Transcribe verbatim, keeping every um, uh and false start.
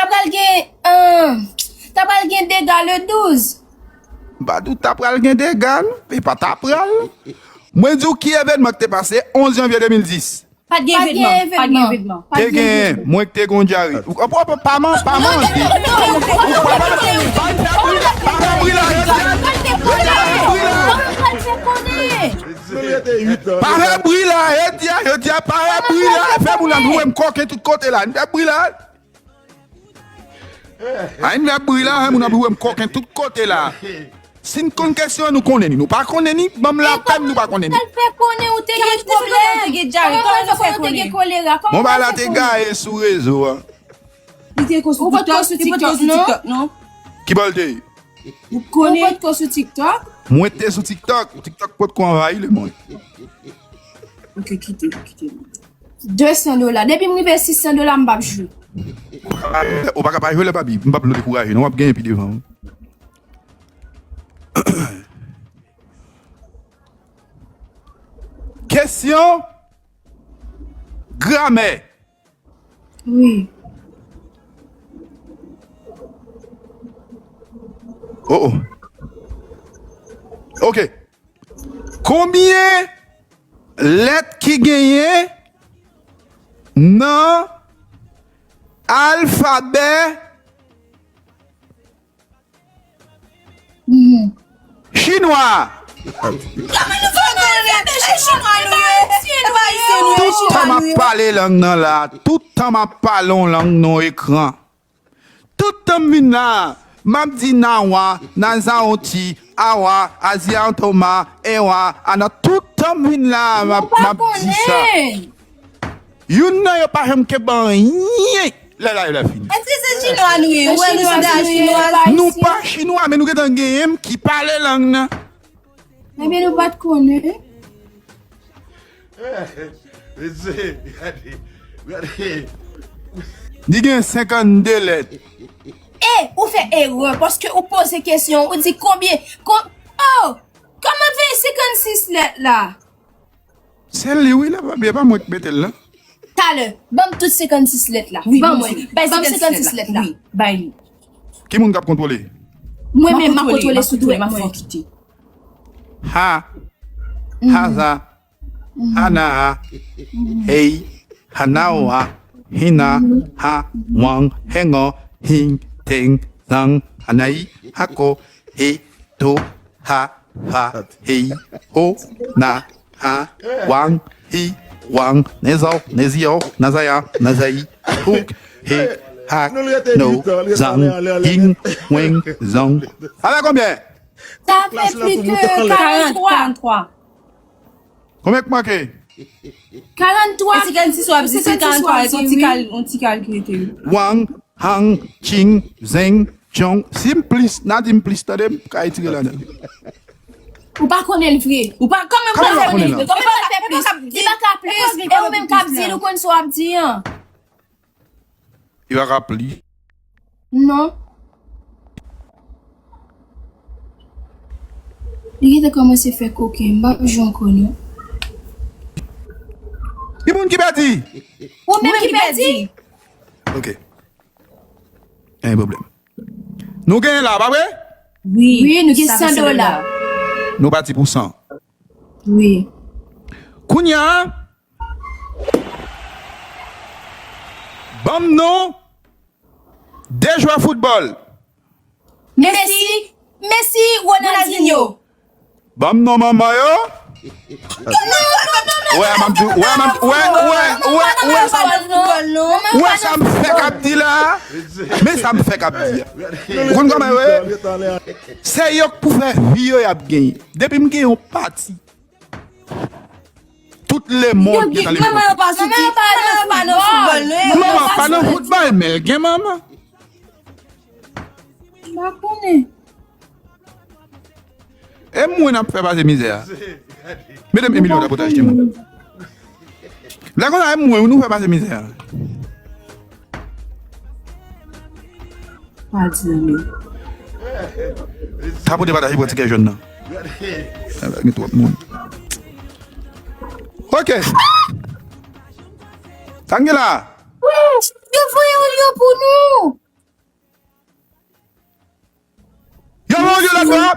Pral gen, euh, ta pral gen dega le douz. M pa di w ta pral gen dega, non. E pa ta pral. Mwen di w ki evènman ki te pase onz janvye de mil dis. Pa t gen evènman. Pa t gen evènman. Te genyen, mwen ki te gen yon dyare. Ou pa, pa, pa man-, pa manti. Ou pa, pa, pa fè bri la, yo di a, yo di a, pa fè bri la. Pa fè bri la, yo di a, yo di a, pa fè bri la. Fè moun nan nou wè m koken tout kote la. N fè bri la. A, n fè bri la, fè moun nan nou wè m koken tout kote la. Si n konn kesyon an, nou konnen ni. Nou pa konnen ni, ban m lapè m, nou pa konnen ni. Fè konnen ou te gen pwoblèm. Kòman fè konnen ou te gen kolera? Bon, bagay la te gaye sou rezo a. Li te ko sou TikTok, li potko sou TikTok, non? Ki bò l te ye? Ou konnen? Ou potko sou TikTok? Mwen te sou TikTok. TikTok potko anvayi lemonn. Ok, kite, kite. De san dola. Depi m rive sis san dola, m p ap jwe. Ou pa ka pa jwe lè, papi. M p ap dekouraje, non. W ap genyen pi devan. Kesyon gramè. Wi. Oh, oh. Ok. Konbyen lèt ki genyen nan alfabè chinwa? Kòman nou fè konnen se chinwa nou ye? Tout tan m ap pale lang nan la, tout tan m ap pale yon lang nan ekran. Tout tan m vin la, m ap di nawa, nazaoti, awa, aziantoma, ewa, ana, tout tan m vin la, m ap, m ap di sa. Youn nan yo pa janm kenbe anyen lè live la fini. Èske se chinwa nou ye? Ou wè nou se de chinwa? Nou pa chinwa, men nou gentan genyen m ki pale lang nan. Ebyen, nou pa t konnen. Mesye, gade, gade. Li gen senkannde lèt. E, ou fè erè, paske ou poze kesyon, ou di konbyen, kon, oh, kòman fè senkannsis lèt la? Se li, wi, la, pa, pa mwen k mete l la. Talè, ban m tout senkannsis lèt la. Wi, ban mwen. Ban m senkannsis lèt la. Wi, bay li. Ki moun k ap kontwole? Mwen menm, m ap kontwole sou dwèt mwen. Ha. Haza. Hana. Hei. Hanawa. Hina. Ha. Wang. Hengo. Hing. Teng. Zang. Hanai. Hako. He. To. Ha. Fa. Hei. Ho. Na. Ha. Wang. Hi. Wang. Nezo. Nezio. Nazaya. Nazai. Huk. Hik. Hak. No. Zang. Hing. Weng. Zong. Sa fè konbyen? Sa fè plis ke karant twa. Karant twa. Konbyen k manke? Karant twa. E si karant sis w ap di, se karant twa, se yon ti kal, yon ti kal ki rete, wi. Wang, hang, ching, zeng, chong. Si m plis, n a di m plis, tande, m ka retire ladan. Ou pa konnen l vre. Ou pa, kòman ou pa konnen l vre? Kòman l pa fè plis? Li pa ka plis. E ou menm k ap di l, ou konn sa w ap di an. Li pa ka plis. Non. Li gentan kòmanse fè koken. M p ap jwe ankò non. Ki moun ki pèdi? Ou menm ki pèdi. Ok. Anyen pwoblèm. Nou genyen la, pa vre? Wi, nou gen san dola. Nou pati pou san. Wi. Kounye a, ban m non de jwè foutbòl. Messi, Messi, Ronaldinho. Ban m non manman yo. Wè, m ap di, wè, m ap, wè, wè, wè, wè, sa m, wè sa m fèk ap di la. Men sa m fèk ap di a. Ou konn kòman yo ye? Se yo k pou fè vi yo y ap genyen. Depi m gen yon pati, tout lemonn gentan leve. Manman yo pa sou ti, manman yo pa nan foutbòl, non. Manman pa nan foutbòl, men l gen manman. M pa konnen. E mwen ap fè pase mizè a. Mete m Emilio ta pote achte mwen. Lè konsa, e mwen nou fè pase mizè a. Pa di anyen. Sa pote pataje pran tikè jòn nan. Sa gen twòp moun. Ok. Sa n gen la? Yo voye yon lyon pou nou. Lève.